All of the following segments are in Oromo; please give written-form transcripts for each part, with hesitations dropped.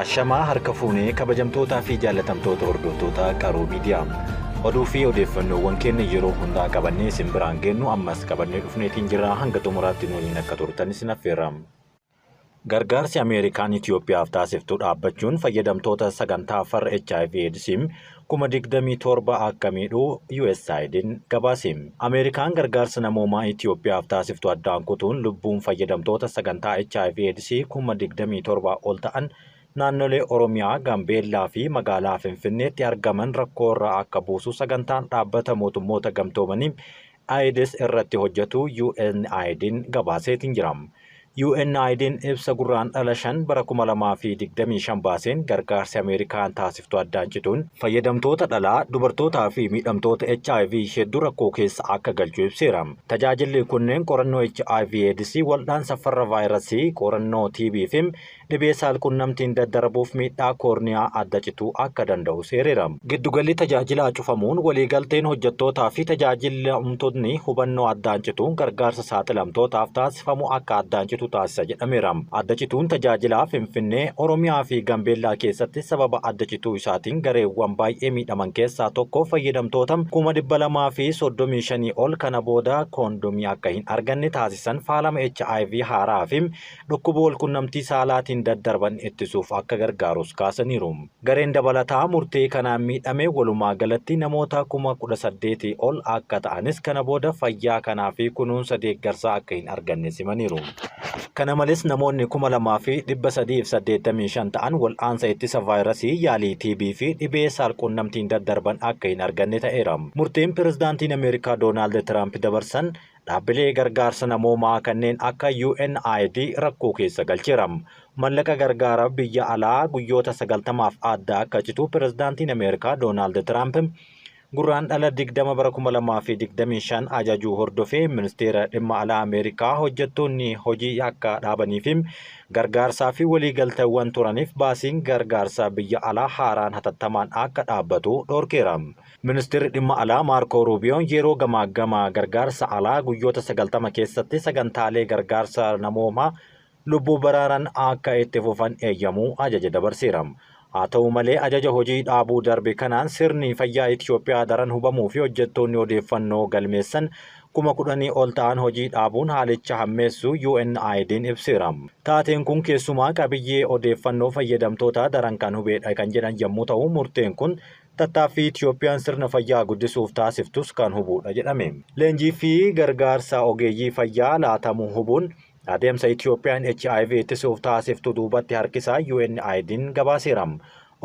Ashamaa harka fuunee kabajamtootaa fi jaallatamtoota hordoftoota Qaroo Miidiyaa. Oduu fi odeeffannoowwan keenya yeroo hundaa qabannee isin biraan geennu ammas qabannee dhufneetiin jirra, hanga xumuraatti nu waliin akka turtan isin affeerra. Gargaarsi Ameerikaan Itoophiyaaf taasiftu dhaabbachuun fayyadamtoota sagantaa farra HIV AIDS 27,000 akka miidhu USAID'n gabaase. Ameerikaan gargaarsa namoomaa Itoophiyaaf taasiftu addaan kutuun lubbuun fayyadamtoota sagantaa HIV AIDS 27,000 ol ta'an naannolee Oromiyaa, Gaambeellaa fi magaalaa Finfinneetti argaman rakkoo irraa akka buusu sagantaan dhaabbata mootummoota gamtoomanii AIDS irratti hojjetu UNAID'n gabaaseetiin jira. UNAID'n ibsa Gurraandhala 5 bara 2025 baaseen gargaarsi Ameerikaan taasiftu addaan cituun fayyadamtoota dhalaa, dubartootaa fi miidhamtoota HIV hedduu rakkoo keessa akka galchu ibseera. Tajaajilli kunneen qorannoo HIV AIDS, wal'aansa farra vaayirasii, qorannoo TB fi dhibee saalqunnamtiin daddarbuuf miidhaa koorniyaa adda cituu akka danda'u seereera. Giddugalli tajaajilaa cufamuun waliigalteen hojjettootaa fi tajaajilamtoonni hubannoo addaan cituun gargaarsa saaxilamtootaaf taasifamu akka addaan citu taasisa jedhameera. Adda cituun tajaajilaa Finfinnee, Oromiyaa fi Gambeellaa keessatti sababa adda cituu isaatiin gareewwan baay'ee miidhaman keessaa tokko fayyadamtoota 235,000 ol kana booda koondomii akka hin arganne taasisan, faalama HIV haaraa fi dhukkuba walqunnamtii saalaatiin daddarban ittisuuf akka gargaarus kaasaniiru. Gareen dabalataa murtee kanaan miidhame walumaa galatti namoota 18,000 ol akka ta'anis kana booda fayyaa kanaa fi kunuunsa deeggarsaa akka hin arganne simaniiru. Kana malees namoonni 2,385 ta'an wal'aansa ittisa vaayirasii, yaalii TB fi dhibee saalqunnamtiin daddarban akka hin arganne ta'eera. Murteen pirezidaantiin Ameerikaa Doonaald Tiraamp dabarsan dhaabbilee gargaarsa namoomaa kanneen akka UNAID rakkoo keessa galcheera. Mallaqa gargaara biyya alaa guyyoota 90f adda akka citu pirezidaantiin Ameerikaa Doonaald Tiraamp Gurraandhala 20 bara 2025 ajajuu hordofee ministeera dhimma alaa Ameerikaa hojjettoonni hojii akka dhaabanii fi gargaarsaa fi waliigalteewwan turaniif baasiin gargaarsa biyya alaa haaraan hatattamaan akka dhaabbatu dhorkeera. Ministeerri dhimma alaa Maarkoo Ruubiyoon yeroo gamaagama gargaarsa alaa guyyoota 90 keessatti sagantaalee gargaarsa namoomaa lubbuu baraaran akka itti fufan eeyyamuu ajaja dabarseera. Haa ta'u malee, ajaja hojii dhaabuu darbe kanaan sirni fayyaa Itoophiyaa daran hubamuu fi hojjettoonni odeeffannoo galmeessan 10,000 ol ta'an hojii dhaabuun haalicha hammeessuu UNAID'n ibseera. Taateen kun keessumaa qabiyyee odeeffannoo fayyadamtoota daran kan hubeedha kan jedhan yommuu ta'u, murteen kun tattaaffii Itoophiyaan sirna fayyaa guddisuuf taasiftus kan hubuudha jedhame. Leenjii fi gargaarsa ogeeyyii fayyaa laatamu hubuun adeemsa Itoophiyaan HIV ittisuuf taasiftu duubatti harkisaa UNAID'n gabaaseera.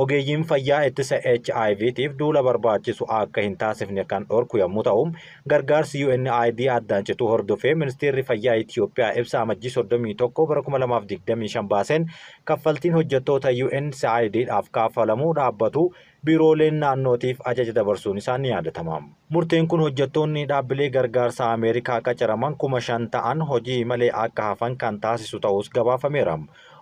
Ogeeyyiin fayyaa ittisa HIVtiif duula barbaachisu akka hin taasifne kan dhorku yommuu ta'u, gargaarsi UNAID addaan cituu hordofee ministeerri fayyaa Itoophiyaa ibsa Amajjii 31 bara 2025 baaseen kaffaltiin hojjettoota UNSAIDdhaaf kaffalamuu dhaabbatu biirooleen naannootiif ajaja dabarsuun isaa ni yaadatama. Murteen kun hojjettoonni dhaabbilee gargaarsa Ameerikaa qacaraman 5,000 ta'an hojii malee akka hafan kan taasisu ta'us gabaafameera.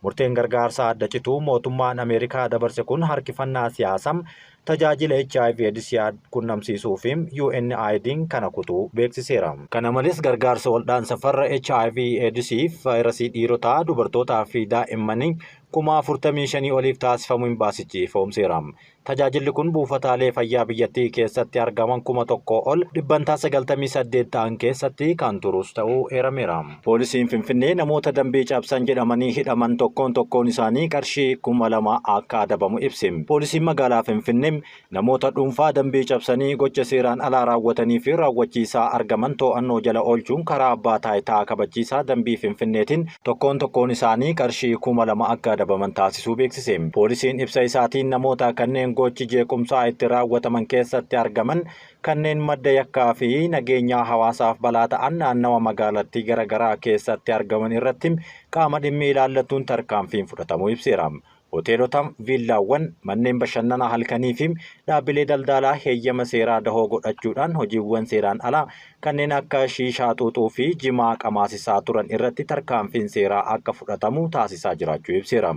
Murteen gargaarsa adda cituu mootummaan Ameerikaa dabarse kun harkifannaa siyaasaa tajaajila HIV AIDS qunnamsiisuu fi UNAID'n kana kutuu beeksiseera. Kana malees, gargaarsa waldhaansa farra HIV AIDS vaayirasii dhiirotaa, dubartootaa fi daa'immanii 45,000 oliif taasifamu imbaasichi ifoomseera. Tajaajilli kun buufataalee fayyaa biyyattii keessatti argaman 1,000 ol 98% ta'an keessatti kan turus ta'uu eerameera. Poolisiin Finfinnee namoota dambii cabsan jedhamanii hidhaman tokkoon tokkoon isaanii qarshii 2,000 akka adabamu ibse. Poolisiin magaalaa Finfinnee namoota dhuunfaa dambii cabsanii gocha seeraan alaa raawwatanii fi raawwachiisaa argaman to'annoo jala oolchuun karaa abbaa taayitaa kabachiisaa dambii Finfinneetiin tokkoon tokkoon isaanii qarshii 2,000 akka adabaman taasisuu beeksise. Poolisiin ibsa isaatiin namoota kanneen gochi jeequmsaa itti raawwataman keessatti argaman, kanneen madda yakkaa fi nageenyaa hawaasaaf balaa ta'an naannawa magaalattii garaagaraa keessatti argaman irratti qaama dhimmi ilaallatuun tarkaanfiin fudhatamuu ibseera. Hoteelota, viillaawwan, manneen bashannanaa halkanii fi dhaabbilee daldalaa heeyyama seeraa dahoo godhachuudhaan hojiiwwan seeraan alaa kanneen akka shiishaa xuuxuu fi jimaa qamaasisaa turan irratti tarkaanfiin seeraa akka fudhatamu taasisaa jiraachuu ibseera.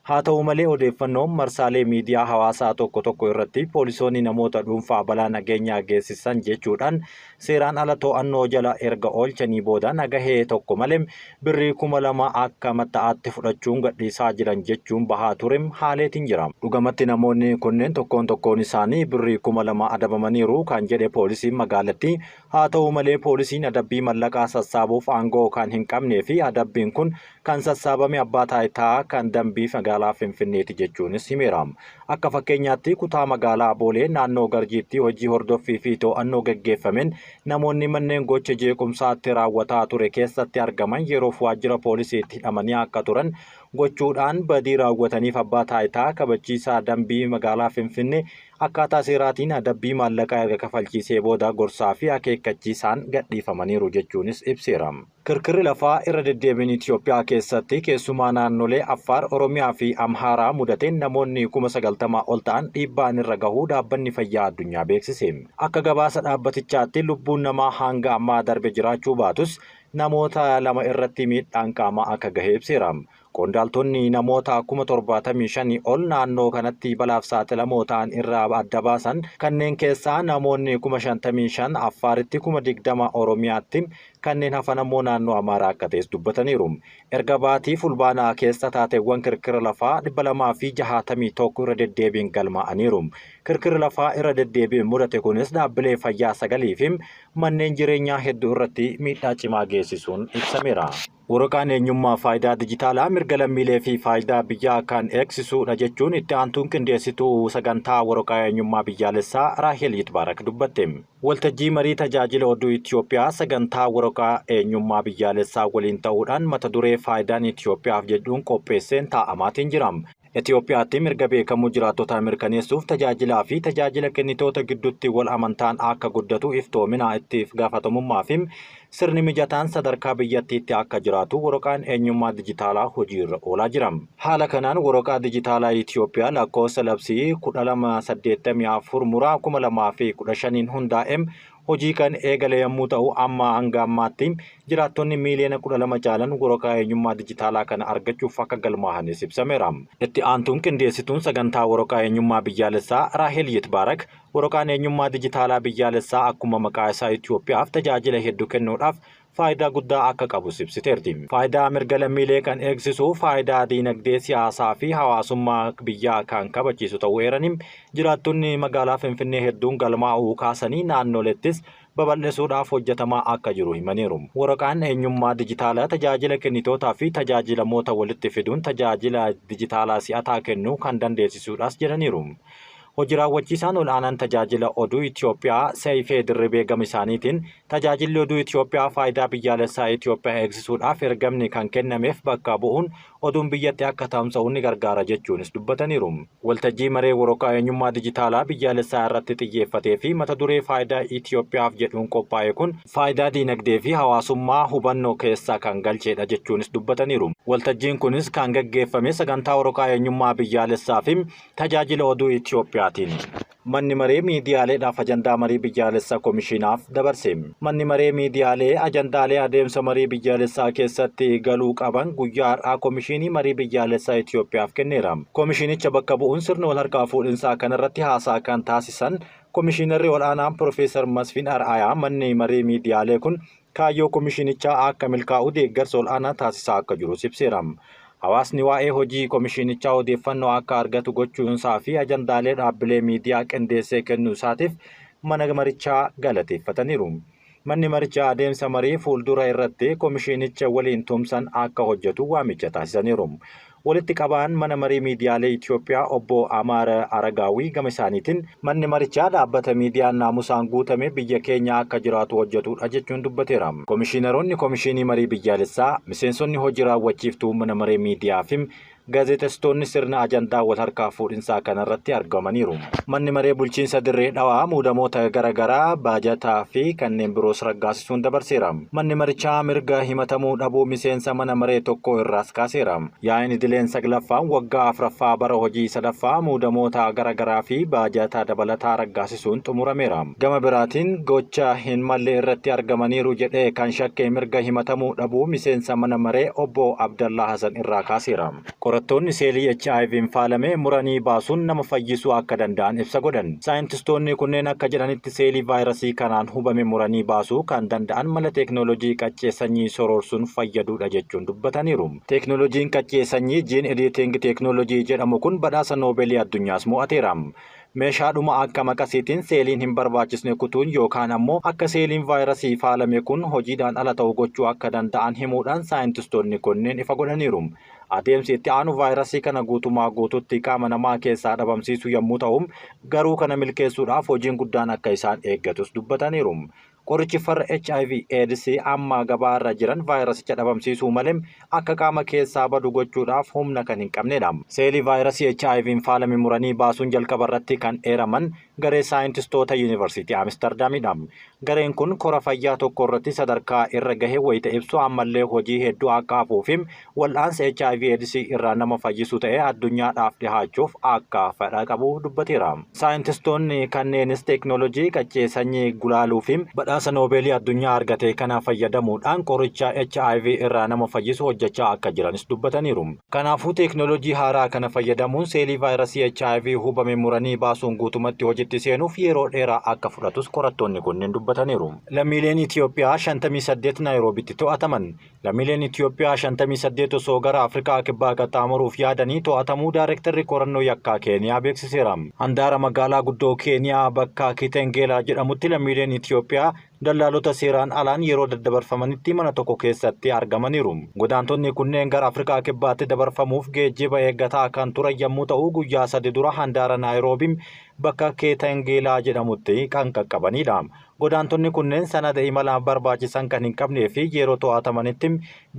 Haa ta'u malee, odeeffannoon marsaalee miidiyaa hawaasaa tokko tokko irratti poolisoonni namoota dhuunfaa balaa nageenyaa geessisan jechuudhaan seeraan ala to'annoo jala erga oolchanii booda nagahee tokko malee birrii 2000 akka matta'aatti fudhachuun gadhiisaa jiran jechuun bahaa ture haaleetiin jira. Dhugamatti namoonni kunneen tokkoon tokkoon isaanii birrii 2000 adabamaniiru kan jedhe poolisiin magaalattii, haa ta'u malee poolisiin adabbii mallaqaa sassaabuuf aangoo kan hin qabnee fi adabbiin kun kan sassaabame abbaa taayitaa kan dambii magaalaa Finfinneeti jechuunis himeera. Akka fakkeenyaatti kutaa magaalaa Boolee naannoo Garjiitti hojii hordoffii fi to'annoo gaggeeffameen namoonni manneen gocha jeequmsaatti raawwataa ture keessatti argaman yeroof waajjira poolisiitti hidhamanii akka turan gochuudhaan badii raawwataniif abbaa taayitaa kabachiisaa dambii magaalaa Finfinnee akkaataa seeraatiin adabbii maallaqaa erga kafalchiisee booda gorsaa fi akeekkachiisaan gadhiifamaniiru jechuunis ibseera. Kirkirri lafaa irra deddeebiin Itoophiyaa keessatti keessumaa naannolee Affaar, Oromiyaa fi Amhaaraa mudateen namoonni 90,000 ol ta'an dhiibbaan irra gahuu dhaabbanni fayyaa addunyaa beeksise. Akka gabaasa dhaabbatichaatti lubbuun namaa hanga ammaa darbe jiraachuu baatus namoota 2 irratti miidhaan qaamaa akka gahe ibseera. Qondaaltonni namoota 75,000 ol naannoo kanatti balaaf saaxilamoo ta'an irraa adda baasan kanneen keessaa namoonni 55,000 Affaaritti, 20,000 Oromiyaatti, kanneen hafan ammoo naannoo Amaaraa akka ta'es dubbataniiru. Erga baatii fulbaanaa keessa taateewwan kirkira lafaa 261 irra deddeebiin galmaa'aniiru. Kirkirri lafaa irra deddeebiin mudate kunis dhaabbilee fayyaa 9 fi manneen jireenyaa hedduu irratti miidhaa cimaa geessisuun ibsameera. Waraqaan eenyummaa faayidaa dijitaalaa mirga lammiilee fi faayidaa biyyaa kan eegsisuudha jechuun itti aantuun qindeessituu sagantaa waraqaa eenyummaa biyyaalessaa Raahel Yitbaarak dubbatte. Waltajjii marii tajaajila oduu Itoophiyaa sagantaa waraqaa eenyummaa biyyaalessaa waliin ta'uudhaan mata duree faayidaan Itoophiyaaf jedhuun qopheesseen taa'amaatiin jira. Itoophiyaatti mirga beekamuu jiraattota mirkaneessuuf tajaajilaa fi tajaajila kennitoota gidduutti wal amantaan akka guddatu iftoomina itti gaafatamummaa fi sirni mijataan sadarkaa biyyattiitti akka jiraatu waraqaan eenyummaa dijitaalaa hojiirra oolaa jira. Haala kanaan waraqaa dijitaalaa Itoophiyaa lakkoofsa labsii 1284 muraa 2015 hundaa'e hojii kan eegale yommuu ta'u amma hanga ammaatti jiraattonni miiliyoona 12 caalan waraqaa eenyummaa dijitaalaa kana argachuuf akka galmaa'anis ibsameera. Itti aantuun qindeessituun sagantaa waraqaa eenyummaa biyyaalessaa Raahel Yitbaarak waraqaan eenyummaa dijitaalaa biyyaalessaa akkuma maqaa isaa Itoophiyaaf tajaajila hedduu kennuudhaaf faayidaa guddaa akka qabu ibsiteerti. Faayidaa mirga lammiilee kan eegsisu, faayidaa diinagdee, siyaasaa fi hawaasummaa biyyaa kan kabachiisu ta'uu eeranii jiraattonni magaalaa Finfinnee hedduun galmaa'uu kaasanii naannolettis babal'isuudhaaf hojjetamaa akka jiru himaniiru. Waraqaan eenyummaa dijitaalaa tajaajila kennitootaa fi tajaajilamoota walitti fiduun tajaajila dijitaalaa si'ataa kennuu kan dandeessisuudhaas jedhaniiru. Hojii raawwachiisaan ol'aanaan tajaajila oduu Itoophiyaa Seeyifee Dirribee gama isaaniitiin tajaajilli oduu Itoophiyaa faayidaa biyyaalessaa Itoophiyaa eegsisuudhaaf ergamni kan kennameef bakka bu'uun oduun biyyatti akka tamsa'u ni gargaara jechuunis dubbataniiru. Waltajjii maree waraqaa eenyummaa dijitaalaa biyyaalessaa irratti xiyyeeffatee fi mata duree faayidaa Itoophiyaaf jedhuun qophaa'e kun faayidaa diinagdee fi hawaasummaa hubannoo keessaa kan galchedha jechuunis dubbataniiru. Waltajjiin kunis kan gaggeeffame sagantaa waraqaa eenyummaa biyyaalessaa fi tajaajila oduu Itoophiyaa. Manni maree miidiyaaleedhaaf ajandaa marii biyyaalessaa koomishinaaf dabarse. Manni maree miidiyaalee ajandaalee adeemsa marii biyyaalessaa keessatti galuu qaban guyyaa har'aa koomishinii marii biyyaalessaa Itoophiyaaf kenneera. Koomishinicha bakka bu'uun sirna wal harkaa fuudhinsaa kanarratti haasaa kan taasisan koomishinarri ol'aanaan Piroofeesar Masfiin Ar'aayaa manni maree miidiyaalee kun kaayyoo koomishinichaa akka milkaa'u deeggarsa ol'aanaa taasisaa akka jiru ibseera. Hawaasni waa'ee hojii koomishinichaa odeeffannoo akka argatu gochuunsaa fi ajandaalee dhaabbilee miidiyaa qindeessee kennuu isaatiif mana marichaa galateeffataniiru. Manni marichaa adeemsa marii fuuldura irratti koomishinicha waliin tumsan akka hojjetu waamicha taasisaniiru. Walitti qabaan mana marii miidiyaalee Itoophiyaa obbo Amaara Aragaawii gama isaaniitiin manni marichaa dhaabbata miidiyaan naamusaan guutame biyya keenya akka jiraatu hojjetudha jechuun dubbateera. Koomishiinaroonni koomishinii marii biyyaalessaa, miseensonni hojii raawwachiiftuu mana maree miidiyaa fi gaazexeessitoonni sirna ajandaa wal harkaa fuudhinsaa kanarratti argamaniiru. Manni maree bulchiinsa dirree dhawaa muudamoota garaagaraa baajataa fi kanneen biroos raggaasisuun dabarseera. Manni marichaa mirga himatamuu dhabuu miseensa mana maree tokko irraas kaaseera. Yaa'iin idileen 9ffaan waggaa 4ffaa bara hojii 3ffaa muudamoota garaagaraa fi baajataa dabalataa raggaasisuun xumurameera. Gama biraatiin gocha hin malle irratti argamaniiru jedhee kan shakkee mirga himatamuu dhabuu miseensa mana maree obbo Abdallaa Hasan irraa kaaseera. Qorattoonni seelii HIV'n faalame muranii baasuun nama fayyisuu akka danda'an ibsa godhan. Saayintistoonni kunneen akka jedhanitti seelii vaayirasii kanaan hubame muranii baasuu kan danda'an mala teeknooloojii qaccee sanyii soroorsuun fayyaduudha jechuun dubbataniiru. Teeknooloojiin qaccee sanyii gene editing technology jedhamu kun badhaasa Noobeelii addunyaas mo'ateera. Meeshaadhuma akka maqasiitiin seeliin hin barbaachisne kutuun yookaan ammoo akka seeliin vaayirasii faalame kun hojiidhaan ala ta'u gochuu akka danda'an himuudhaan saayintistoonni kunneen ifa godhaniiru. Adeemsi itti aanu vaayirasii kana guutumaa guututti qaama namaa keessaa dhabamsiisuu yommuu ta'u, garuu kana milkeessuudhaaf hojiin guddaan akka isaan eeggatus dubbataniiru. Qorichi farra HIV AIDS amma gabaarra jiran vaayirasicha dhabamsiisuu malee akka qaama keessaa badu gochuudhaaf humna kan hin qabnedha. Seelii vaayirasii HIV'n faalame muranii baasuun jalqaba irratti kan eeraman garee saayintistoota Yuunivarsiitii Amsterdaamidha. Gareen kun kora fayyaa tokko irratti sadarkaa irra gahe wayita ibsu ammallee hojii hedduu akka hafuuf wal'aansa HIV AIDS irraa nama fayyisu ta'ee addunyaadhaaf dhihaachuuf akka fedha qabu dubbateera. Saayintistoonni kanneenis teeknooloojii qaccee sanyii gulaaluu fi badhaasa Noobeelii addunyaa argate kana fayyadamuudhaan qoricha HIV irraa nama fayyisu hojjechaa akka jiranis dubbataniiru. Kanaafuu teeknooloojii haaraa kana fayyadamuun seelii vaayirasii HIV hubame muranii baasuun guutumatti hojiitti seenuuf yeroo dheeraa akka fudhatus qorattoonni kunneen dubbataniiru. Lammiileen Itiyoophiyaa 58 Naayiroobitti to'ataman. Lammiileen Itiyoophiyaa 58 osoo gara Afrikaa Kibbaa qaxxaamuruuf yaadanii to'atamuu Daayirektarri qorannoo yakkaa Keeniyaa beeksiseera. Handaara magaalaa guddoo Keeniyaa bakka Kitengeelaa jedhamutti lammiileen Itiyoophiyaa dallaalota seeraan alaan yeroo daddabarfamanitti mana tokko keessatti argamaniiru. Godaantonni kunneen gara Afrikaa Kibbaatti dabarfamuuf geejjiba eeggataa kan turan yommuu ta'u, guyyaa sadi dura handaara Naayiroobii bakka Keetangeelaa jedhamutti kan qaqqabanidha. Godaantonni kunneen sanada imalaaf barbaachisan kan hin qabnee fi yeroo to'atamanitti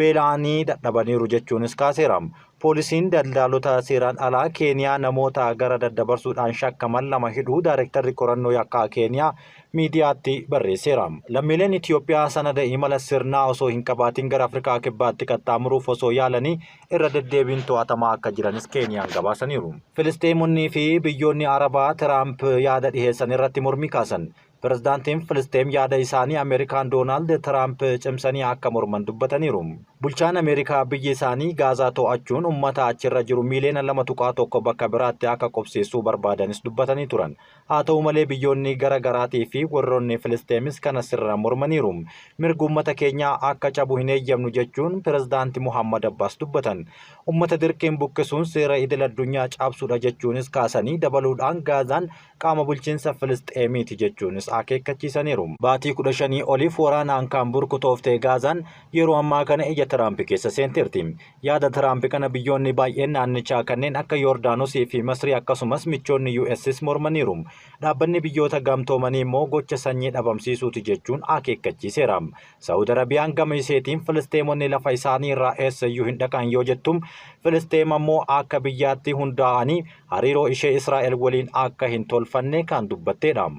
beela'anii dadhabaniiru jechuunis kaaseera. Poolisiin daldaalota seeraan alaa Keeniyaa namoota gara daddabarsuudhaan shakkaman lama hidhuu Daayirektarri qorannoo yakkaa Keeniyaa miidiyaatti barreesseera. Lammiileen Itiyoophiyaa sanada imala sirnaa osoo hin qabaatin gara Afrikaa Kibbaatti qaxxaamuruuf osoo yaalanii irra deddeebiin to'atamaa akka jiranis Keeniyaan gabaasaniiru. Filisteemonnii fi biyyoonni Arabaa Tiraamp yaada dhiheessan irratti mormii kaasan. Pirezidaantiin Filisteem yaada isaanii Ameerikaan Doonaald Tiraamp cimsanii akka morman dubbataniiru. Bulchaan Ameerikaa biyyi isaanii Gaazaa to'achuun uummata achirra jiru miiliyoona 2.1 bakka biraatti akka qubsiisuu barbaadanis dubbatanii turan. Haa ta'u malee biyyoonni gara garaatii fi warroonni Filisteemis kana sirra mormaniiru. Mirga uummata keenyaa akka cabu hin eeyyamnu jechuun pirezidaanti Muhammad Abbaas dubbatan. Uummata dirqiin buqqisuun seera idil addunyaa cabsuudha jechuunis kaasanii dabaluudhaan Gaazaan qaama bulchiinsa Filisteemiiti jechuunis akeekkachiisaniiru. Baatii 15 oliif waraanaan kan burkutooftee Gaazaan yeroo ammaa kana ija Tiraamp keessa seenteerti. Yaada Tiraamp kana biyyoonni baay'een naannichaa kanneen akka Yoordaanosii fi Masrii akkasumas michoonni US's mormaniiru. Dhaabbanni biyyoota gamtoomanii immoo gocha sanyii dhabamsiisuuti jechuun akeekkachiiseera. Saawud Arabiyaan gama isheetiin Filisteemonni lafa isaanii irraa eessayyuu hin dhaqan yoo jettum, Filisteem ammoo akka biyyaatti hundaa'anii hariiroo ishee Israa'el waliin akka hin tolfanne kan dubbatteedha.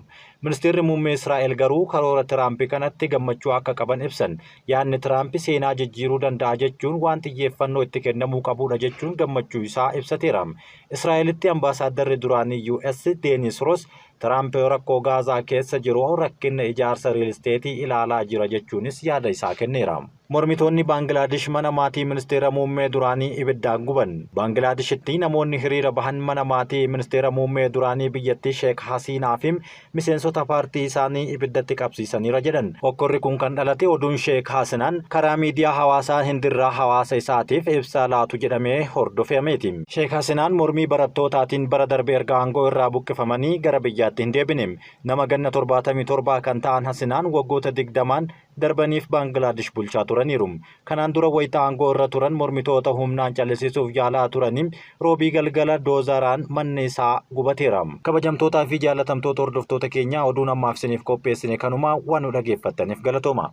Ministeerri muummee Israa'el garuu karoora Tiraamp kanatti gammachuu akka qaban ibsan. Yaadni Tiraamp seenaa jijjiiruu danda'a jechuun waan xiyyeeffannoo itti kennamuu qabudha jechuun gammachuu isaa ibsateera. Israa'elitti ambaasaadarri duraanii US Deenis Roos Tiraamp rakkoo Gaazaa keessa jiru rakkina ijaarsa riilisteetii ilaalaa jira jechuunis yaada isaa kenneera. Mormitoonni Baangilaadesh mana maatii ministeera muummee duraanii ibiddaan guban. Baangilaadeshitti namoonni hiriira bahan mana maatii ministeera muummee duraanii biyyattii Sheek Hasiinaa fi miseensota paartii isaanii ibiddatti qabsiisaniira jedhan. Hokkorri kun kan dhalate oduun Sheek Hasinaan karaa miidiyaa hawaasaa Hindirraa hawaasa isaatiif ibsa laatu jedhamee hordofameeti. Sheek Hasinaan mormii barattootaatiin bara darbe erga aangoo irraa buqqifamanii gara biyyaatti hin deebine. Nama ganna 77 kan ta'an Hasinaan waggoota 20 darbaniif Baangilaadesh bulchaa turaniiru. Kanaan dura wayita aangoo irra turan mormitoota humnaan callisiisuuf yaalaa turanii roobii galgala doozaraan manni isaa gubateera. Kabajamtootaa fi jaalatamtoota hordoftoota keenyaa oduun ammaaf isiniif qopheessine kanuma waan nu dhageeffattaniif galatooma.